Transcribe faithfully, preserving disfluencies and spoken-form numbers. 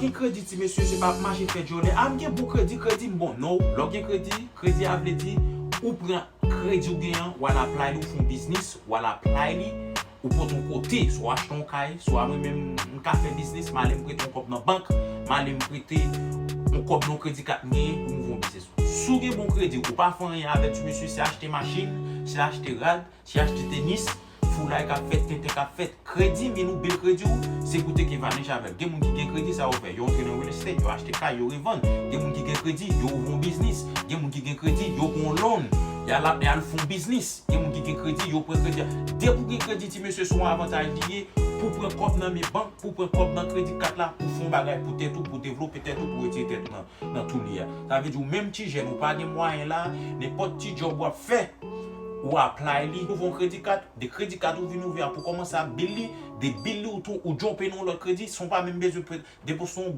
Gen kredi, ti mesye, se pa ap mache fè djòlè. A, m gen bon kredi, kredi m bon. No, lè w gen kredi, kredi a vle di ou pran kredi w gen an, w al apply li, ou fè yon biznis, w al apply li, ou pote yon kote, swa w achte yon kay, swa mwen menm, m ka fè biznis, m ale m prete yon kòb nan bank, m ale m prete yon kòb nan yon kredi kat m genyen pou m ouvri yon biznis. Si w gen bon kredi, ou pa fè anyen avè l, ti mesye, se achte machin, se achte rad, se achte tenis, foulay k ap fèt, tenten k ap fèt. Kredi, min ou bèl kredi w, se pou te ke vanish avè l. Gen moun ki gen kredi, sa yo fè? Yo antre nan real estate, yo achte kay, yo revann. Gen moun ki gen kredi, yo ouvri yon biznis. Gen moun ki gen kredi, yo pran yon loan, y al, y al fè yon biznis. Gen moun ki gen kredi, yo pran kredi. Depi w gen kredi, ti mesye, se yon avantaj li ye pou pran kòb nan men bank, pou pran kòb nan kredi kat la, pou fè yon bagay pou tèt ou, pou devlope tèt ou, pou retire tèt ou nan, nan tou li a. Sa vle di ou menm ti jèn, ou pa gen mwayen la, nenpòt ti djòb w ap fè, ou apply li, ou ouvri yon kredi kat, de kredi kat ou vin ouvri a pou kòmanse ap build li, de build li ou tou, ou jump nan yon lòt kredi, san w pa menm bezwen pre-, depoze yon